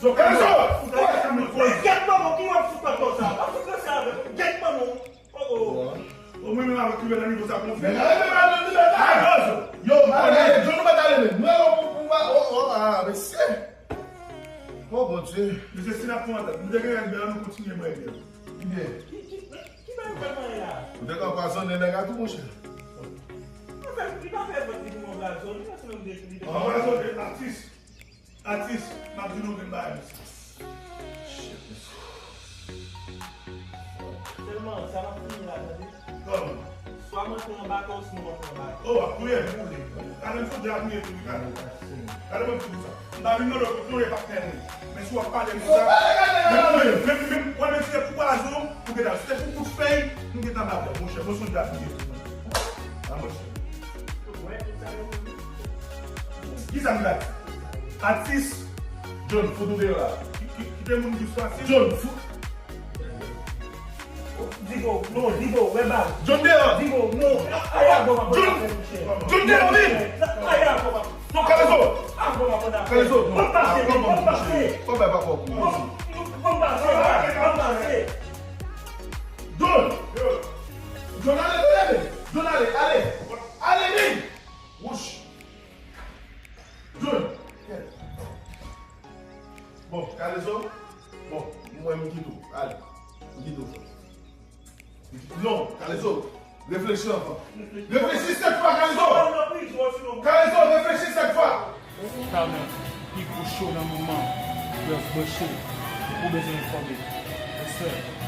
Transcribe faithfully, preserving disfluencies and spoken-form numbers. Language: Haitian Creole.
Kalezo! Gèt manman w, ki w ap fout konsa? W ap fout konsa avè m? Gèt manman w. Oh, oh. Bon. Bon, mwen menm avèk li nan nivo sa, bon, men gade, men gade, men gade. Kalezo! Yo, mwen gade, John, nou pa t ale menm. Mwen, oh, oh, oh, ah, mesye. Oh, Bondye. Mesye, si n ap pran antant, nou te gen antant, nou kontinye mwen byen. Byen. Ki, ki, ki bagay w fè mwen la? Ou te ka anpwazonnen nèg la tou, monchè. Anfèt, li pa fè vant li pou mwen anpwazonnen, paske nou te, li te anpwazonnen atis. Atis, m ap di nou grenn bagay, mesye. Shit, mesye. Sèlman, sa m ap fini la, tande. Kòman? Swa m antre anba kò, sinon m antre anba kò. Oh, w ap touye m, boule. Gade m, fò di a touye tou, wi, gade. Gade m, ti sa. M pa vin mande w pou touye patnè m, wi. Men si w ap pale m konsa, men, men, men, w ap retire pou pwazon, ou gentan, si te pou kout fèy, nou gentan ba bò, monchè, mwen sonje a touye tou. A, monchè. Kisa m gade? Atis. John, fout ou deyò la. Ki, ki, kite moun jis pase. John, fout. Digo, non, Digo, wè bal. John deyò. Digo, non. Aya, bon, bon, John. Bon, John deyò, vin. Aya, bon, bon. Non, Kalezo. Ah, bon, bon, bon. Kalezo, non. Bon, pase, bon, pase. Bon, ben, pa kò. Bon, bon, pase, bon, pase. John. John, ale, ale, ale. John, ale, ale. Ale, vin. Wouch. John. Bon, Kalezo. Bon, mwen, m kite w. Ale. M kite w. Non, Kalezo. Reflechi anvan. Reflechi sèt fwa, Kalezo. Kalezo, reflechi sèt fwa. Talman pi gwo cho nan moman. Love Bosho. Ou bezwen enfòme. Respè.